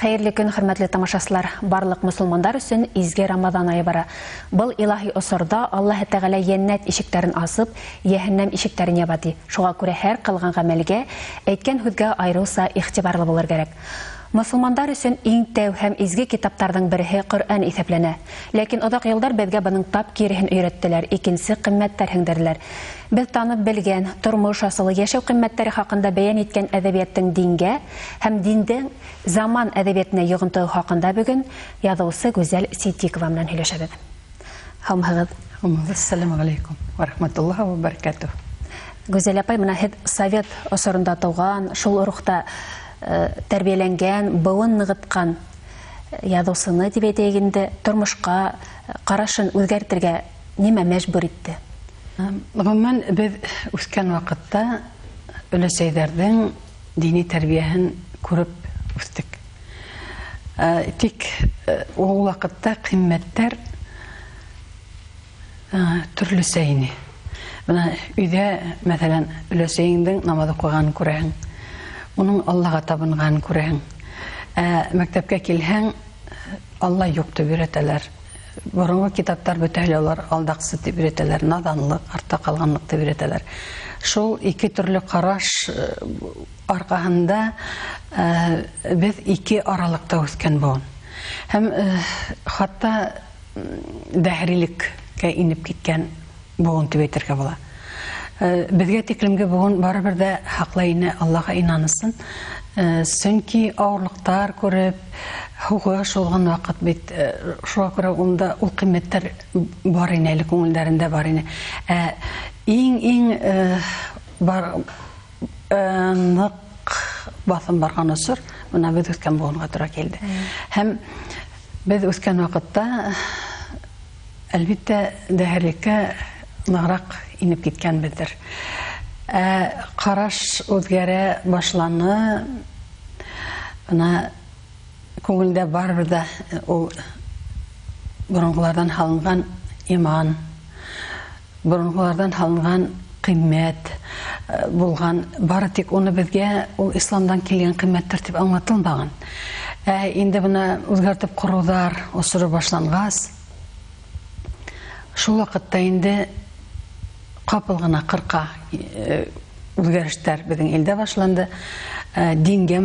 Хәйерле көн, хөрмәтле тамашасылар! Барлыҡ мосолмандар өсөн изге Рамаҙан айы бара. Был илаһи осорҙа Аллаһы Тәғәлә йәннәт ишектәрен асып, йәһәннәм ишектәрен яба, ти. Шуға күрә һәр ҡылған ғәмәлгә, әйткән һүҙгә айырыуса иғтибарлы булыр кәрәк. Мосолмандар өсөн иң тәү һәм изге китаптарҙың береһе Ҡөрьән иҫәпләнә. Ләкин оҙаҡ йылдар беҙгә бының тап киреһен өйрәттеләр, икенсе ҡиммәттәр һеңдерҙеләр. Беҙ танып белгән, тормош асылы, йәшәү ҡиммәттәре хаҡында бәйән иткән әҙәбиәттең дингә һәм диндең заман әҙәбиәтенә йоғонтоһо хаҡында бөгөн яҙыусы Гүзәл Ситдиҡова менән һөйләшәбеҙ. Һаумыһығыҙ? Ассаламу алейкум ва рахматуллаһи ва баракатуһ. Гүзәл апай, бына һеҙ совет осоронда тыуған, шул рухта тәрбиәләнгән, быуын нығытҡан яҙыусыны тип әйтәйек инде, тормошҡа ҡарашын үҙгәртергә нимә мәжбүр итте? Ғөмүмән, беҙ үҫкән ваҡытта өләсәйҙәрҙең дини тәрбиәһен күреп үҫтек. Тик ул ваҡытта ҡиммәттәр төрлөсә ине. Бына өйҙә, мәҫәлән, өләсәйеңдең намаҙ уҡығанын күрәһең, уның Аллаға табынғанын күрәһең. Мәктәпкә килһәң, Алла юҡ тип өйрәтәләр. Боронғо китаптар бөтәһе лә улар алдаҡсы тип өйрәтәләр, наҙанлыҡ, артта ҡалғанлыҡ тип өйрәтәләр. Шул ике төрлө ҡараш арҡаһында беҙ ике аралыҡта үҫкән быуын. Һәм хатта дәһрилеккә инеп киткән быуын тип әйтергә була. Беҙгә тиклемге быуын барыбер ҙә һаҡлай ине Аллаға инанысын. Сөнки ауырлыҡтар күреп, һуғыш булған ваҡыт бит, шуға күрә унда ул ҡиммәттәр бар ине әле, күңелдәрендә бар ине. Иң бар ныҡ баҫым барған осор бына беҙ үҫкән быуынға тура килде. Һәм беҙ үҫкән ваҡытта, әлбиттә, дәһәрлеккә нығыраҡ инеп киткәнбеҙҙер. Ҡараш үҙгәрә башланы. Бына күңелдә барыбер ҙә ул боронғоларҙан һалынған иман, боронғоларҙан һалынған ҡиммәт булған, бары тик уны беҙгә ул исламдан килгән ҡиммәттәр тип аңлатылмаған. Инде бына үҙгәртеп ҡороуҙар осоро башланғас, шул ваҡытта инде ҡапыл ғына ҡырҡа үҙгәрештәр беҙҙең илдә башланды. Дингә